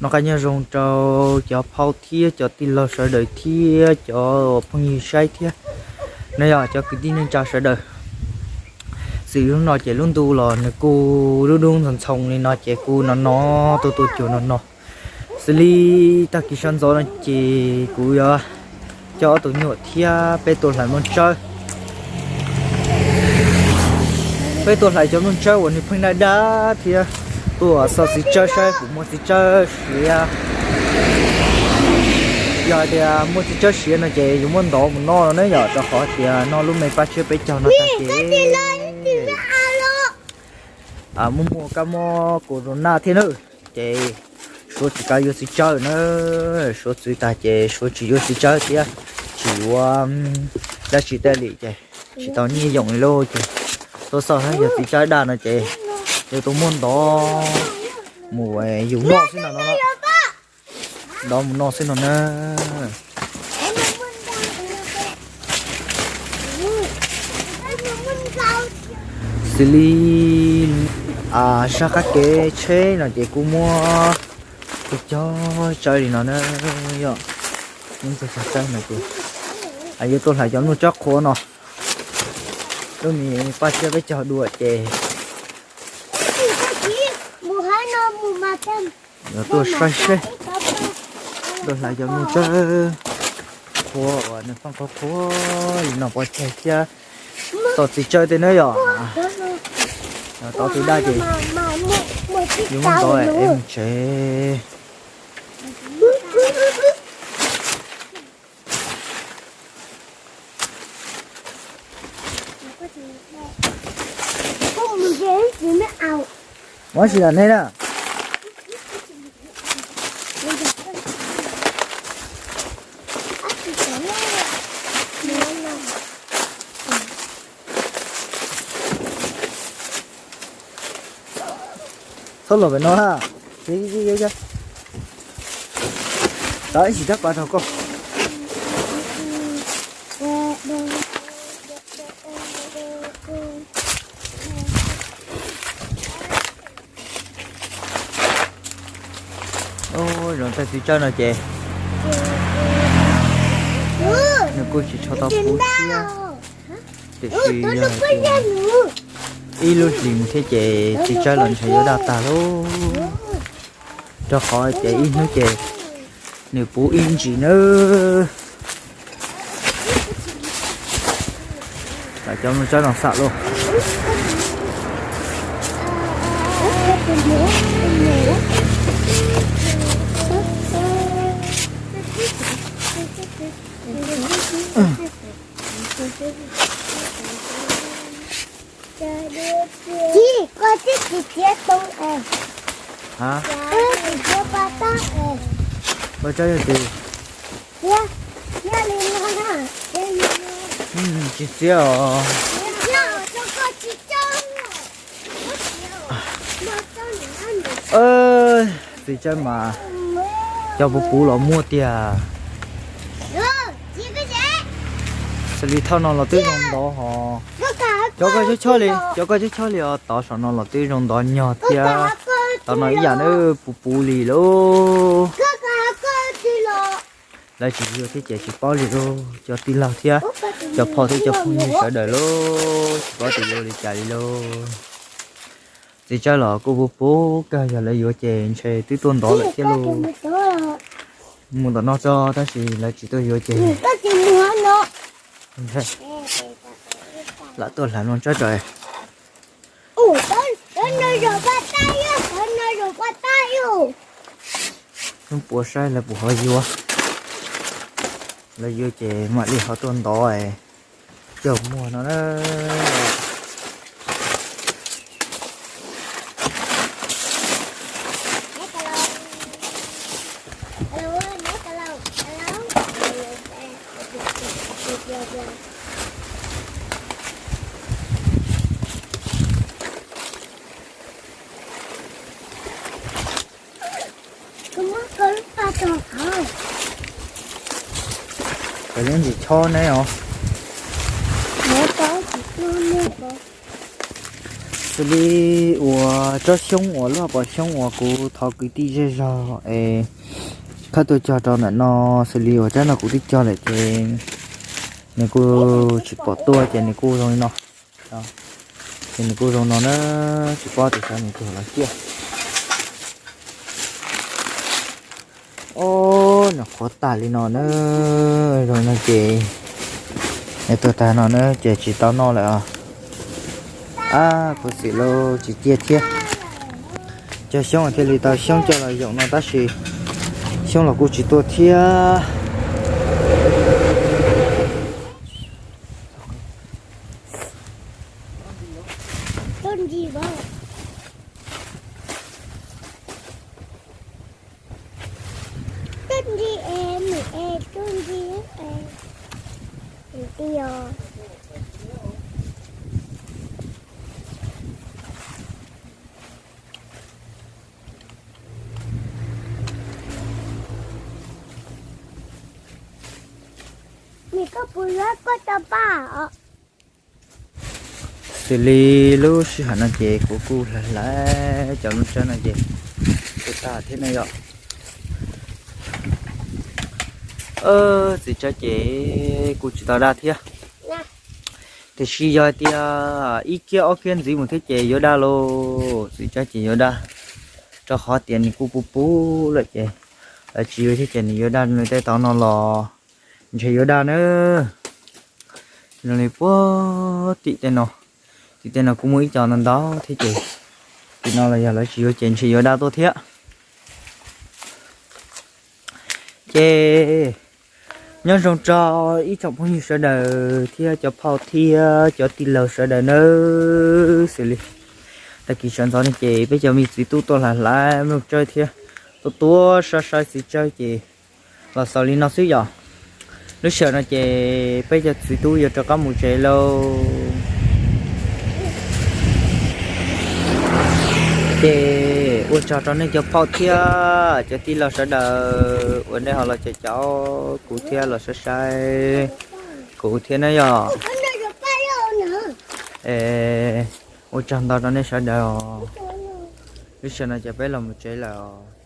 Noj qab nyob zoo rau cov phauj thiab cov tij laug sawv daws thiab cov phooj ywg saib thiab. No yog cov kwv tij neej tsa sawv daws. Xws li hnub no ces lub ntuj los nws kuj dub dub ntxhoo ntxhoo li no ces kuj no no, tu tu cuag no no. Xws li tag kis sawv ntxov no ces kuv yuav coj ob tug nyuam thiab peb tuaj hlais nplooj tsawb. Peb tuaj hlais cov nplooj tsawb uas nws pheej daj daj thiab tuaj xauj txiv tsawb saib puas muaj txiv tsawb siav. Yog hais tias muaj txiv tsawb siav no ces yuav muab ntov mus noj no ne yom, rau qhov tias noj lub me paj tsiab peb caug no tag ces muaj muaj kab mob corona thiab na, ces suav tsis kav yuav txiv tsawb na. Suav txwv tag ces suav tsis yuav txiv tsawb thiab, tsis yuav dab tsi tej li ces tsis tau nyiaj yoom li lauj. Ces tuaj xauj saib yog txiv tsawb daj no ces yuav tau muab ntov mus yus noj xwb no no. Ntov mus noj xwb no na. Xws li sab qab kev tsheb no ces kuj muab cog cog tsawb li no na yom. Muab cog cog tsawb no ces yuav tuaj hlais cov nplooj tsawb qhuav no. Lub me paj tsiab peb caug dua ces yuav tuaj saib seb, tuaj hlais cov nplooj tsawb qhuav uas nws pheej qhuav qhuav li no pov tseg thiab tau txiv tsawb tej na yom. Tau txiv daj ces yuav muab ntov es mus tsev. Muab tsis lam nej na. Txhob los pem no ha. Txhob ib sim tab pas rau koj. Zoo tej txiv tsawb no ces nws kuj tsis tshua tau puv thiab, tiam sis yog ib lub hlis thiab ces txiv tsawb los ntshe yuav daj tag lauj, rau qhov ces ib hnub ces nws puv ib ntsis nawb. Cov nplooj tsawb no xam lauj. Txiv, koj twb tsis txiav tau es. Ha? Koj twb tsis txiav pas tab es. Koj txiav yog tsis? Txiav, txiav li no na. Txiav li no. Tsis txiav os. Txiav os, koj tsis txiav. Txiv tsawb mas cov puv puv los muaj tiag. Xws li thaj no los twb zoo ntov hos. Cov koj chob chob li, cov koj chob chob li os, tod saum no los twb zoo ntov nyog thiab. Tod no ib yam nws puv puv li lauj. Lawv tsis yuav thiab ces tsis paub li lauj. Cov tij laug thiab cov phauj thiab cov phooj ywg sawv daws lauj, tsis paub tias yuav ua li cas li lauj. Txiv tsawb los kuj puv puv kawg, yog lawv yuav ces ntshe twb tuaj ntov lawm thiab lauj. Mus tom no tso, tab sis lawv tsis tuaj yuav ces lam tuaj hlais nplooj tsawb tso. Hnub puas saib lawv puas ho yuav, lawv yuav ces mam li ho tuaj ntov coj muag no na. Koj lub ntsis chob ne os. Xws li uas tsob xyoob uas lub hauv paus xyoob uas kuv thov kwv tij zej zog es khawb tuaj cog rau ntawm no, xws li uas tsab no kuv twb cog lawm ces nws kuj tsis pom tuaj ces nws kuj zoo li no. Ces nws kuj zoo no na, tsis paub tias xyov nws tuag los ciaj. Ob, nws qhuav tag li no na, zoo no ces nws tuag tag no na ces tsis tau noj lawm os. Ab, khuv xim lauj, tsis ciaj thiab. Cog xyoob thiaj li tau xyoob coj los yoom no tab sis xyoob los kuj tsis tuaj thiab. Xws li lub sij hawm no ces kuv kuj hlais hlais cov nplooj tsawb no ces kuj tag thiab ne yom. Txiv tsawb ces kuj tsis tau daj thiab, tiam sis yog hais tias ib kiab ob kiab ntxiv mus thiab ces yuav daj lauj, txiv tsawb ces yuav daj, rau qhov tias nws kuj puv puv lawm ces lawv tsis yuav thiab ces nws yuav daj, nws tej tau no los ntshe yuav daj na. Zoo li puag tim tej no, tim tej no kuj muaj ib co ntau ntau thiab ces tim no los yog lawv tsis yuav ces ntshe yuav daj tuaj thiab. Ces nyob zoo rau ib tsoom phooj ywg sawv daws thiab cov phauj thiab cov tij laug sawv daws nawb. Xws li tag kis sawv ntxov no ces peb cov me txiv tub tuaj hlais hlais nplooj tsawb thiab tuaj tuaj saib saib txiv tsawb ces los xaus li no xwb yom. Lub sij hawm no ces peb cov txiv tub yuav rov qab mus tsev lauj. Ces ua tsaug rau nej cov phauj thiab cov tij laug sawv daws uas nej ho los caum caum kuv thiab los saib saib kuv thiab na yom. Ua tsaug ntau rau nej sawv daws os. Lub sij hawm no ces peb los mus tsev lawm os.